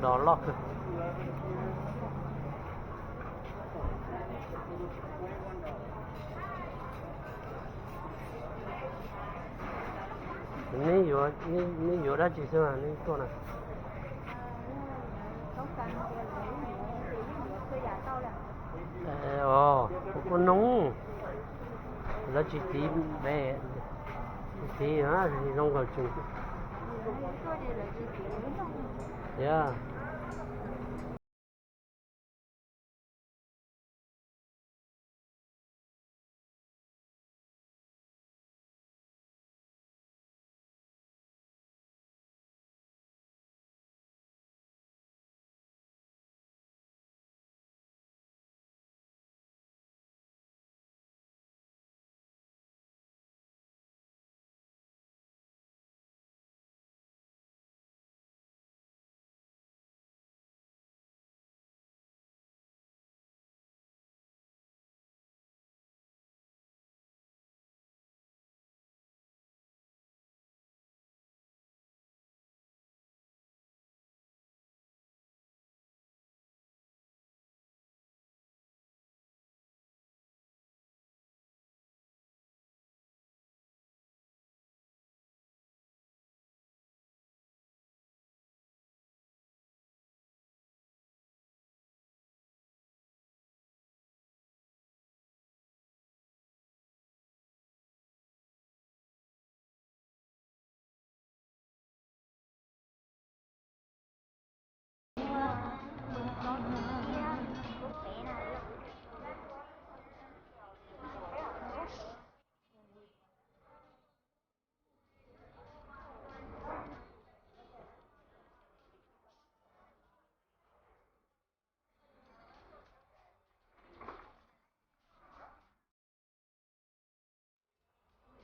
Dos loj kawg. Neb yuav, neb yuav dab tsi xwb mas neb tuaj na? Os, kuv kuj nug, lawv tsis tiv npe, tsis tiv zoo nkaus tseem, yog.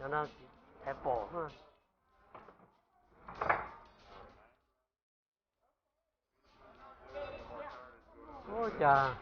Cov no apple. Ua cas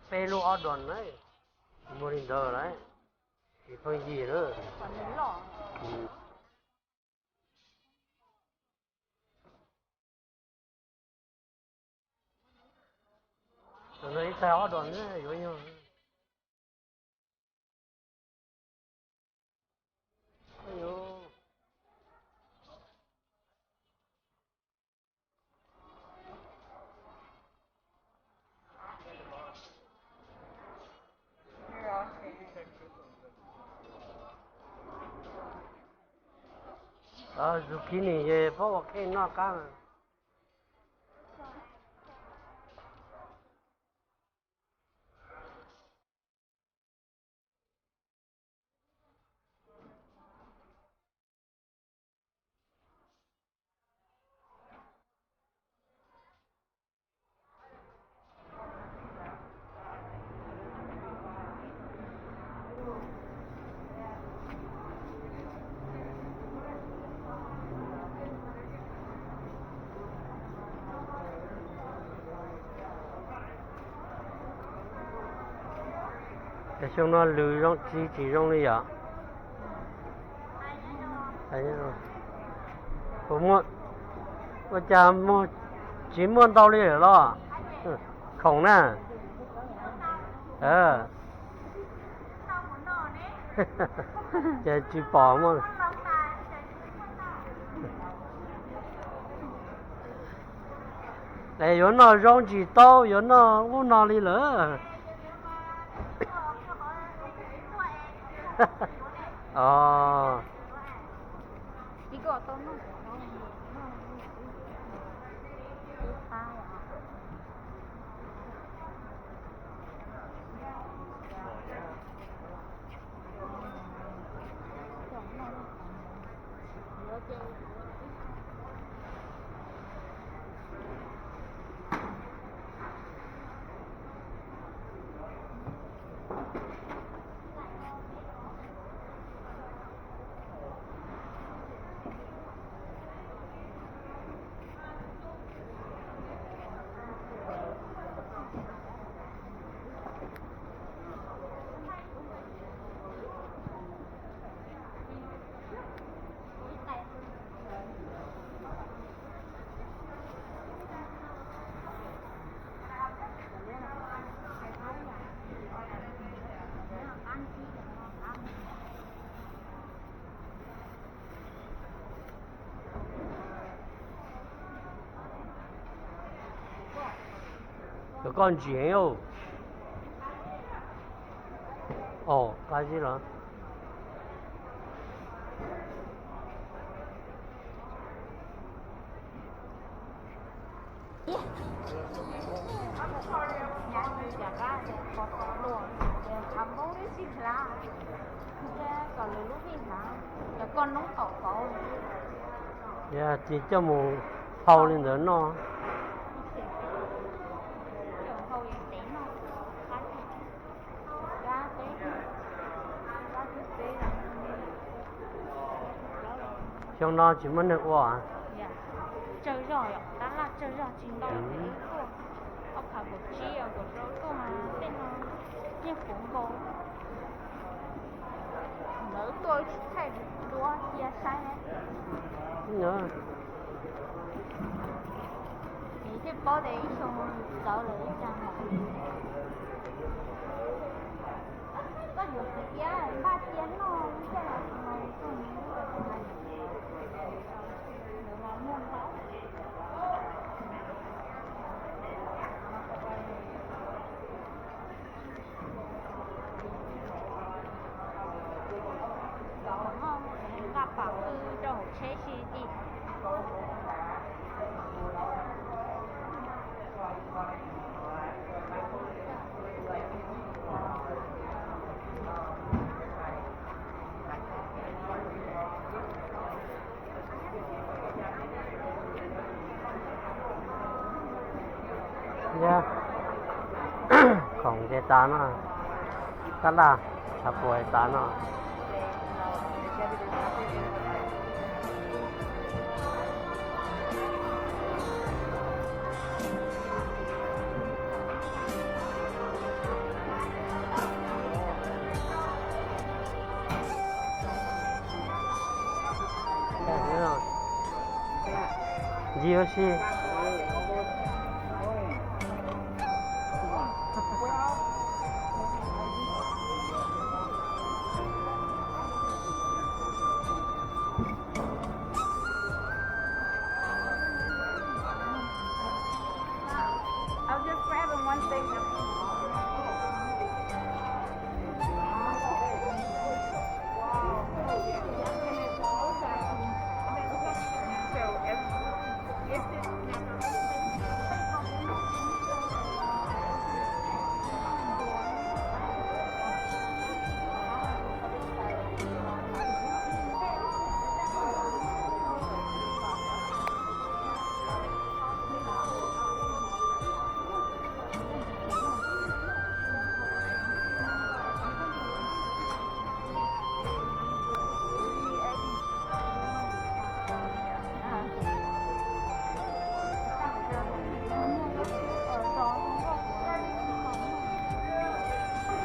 Peb lub ob doos na, muag li ntawd lawm, tsis pheej yig na. Ib tag ob doos na yuav yog. Zucchini ces pab ua qhej noj qab. Xyoo no lws zoo tsis, tsis zoo li yom? Puas muaj, ua cas tsis muaj ntau li lawm los? Khoom na. Ces tsis pom muaj. Es yuav noj zaub ntsis taub, yuav noj ub no li lawm. Cov koj ntsim os. Os, qab zib los. Yog ces coj mus hau li ntawd noj. Xyoo no tsis muaj neeg ua. Tsawg zog, tab laj tsawg zog tsis ntau, ob phav kaum tsib kaum rau tuaj mas tej no yeej puv nkaus. Lawv tuaj tsis thaij duab cia saib. Ces thiaj paub tias ib xyoo txawv lawm ib tsam lawm. Koj yuav txiv iab npaj cia noj thiaj los. Nqa pam pw rau hauv tsheb si ti. Khoom ces tas no, tab laj, tshav puas tas no. Ncig ua si.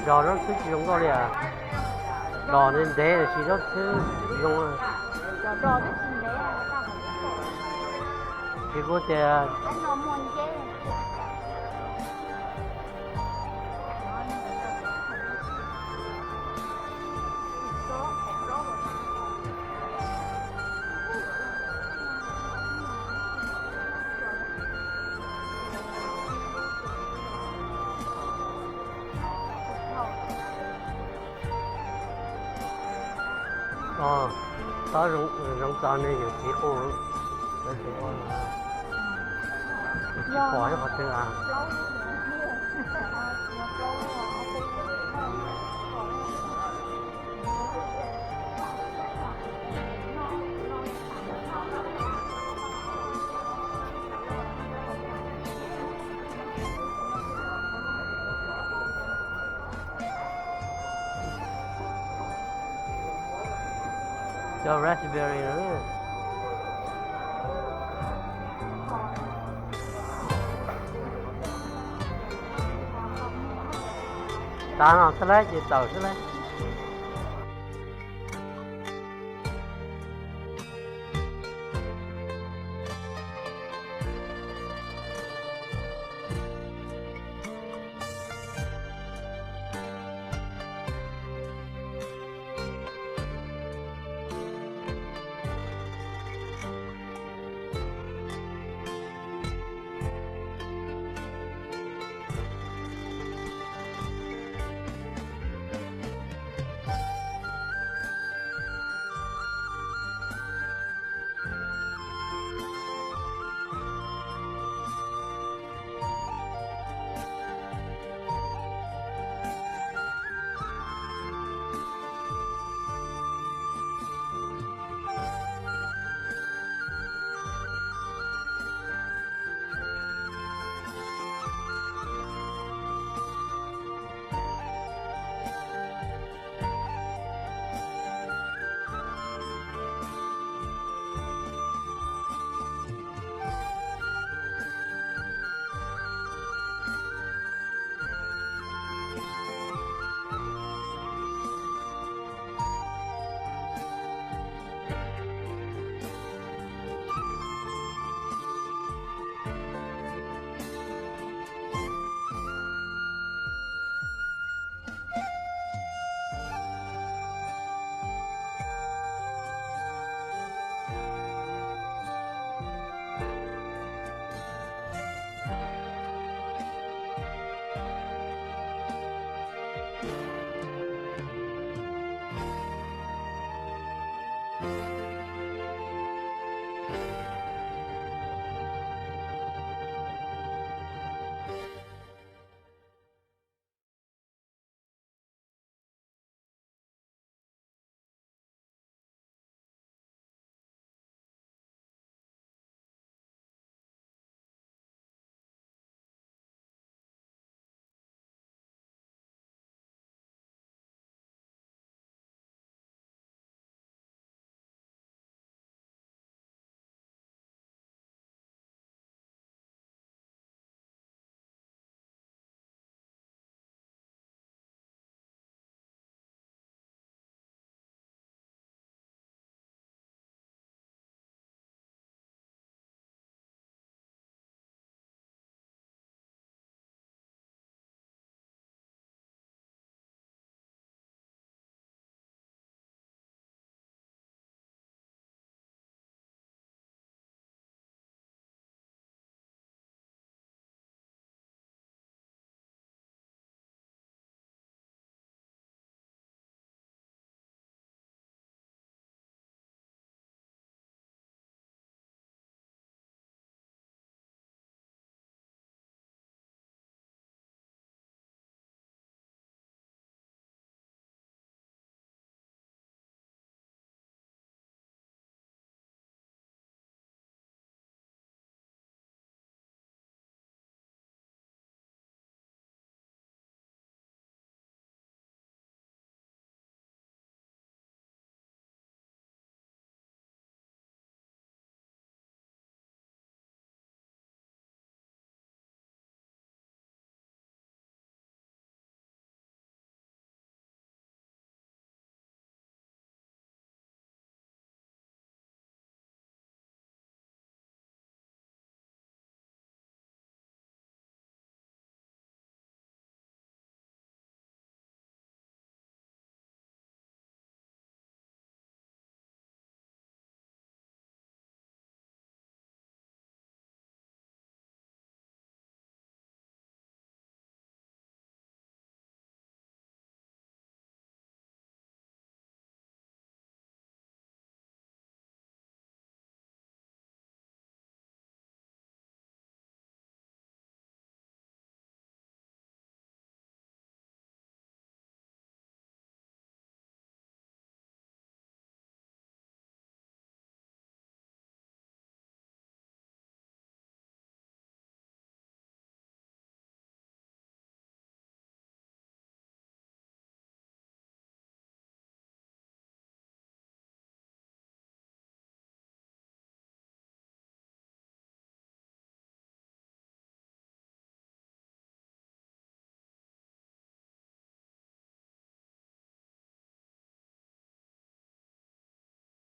Zos zaub txhwb tsis zoo nkauj li as. Zos ntev ntev tiam sis zaub txhwb tsis zoo. Ces kuv tias Tsob zoov txav ne yus txiv quj, tsis pom ib qhov twg a. Cov raspberry no. Tav no xwb lauj, ces tawm xwb lauj.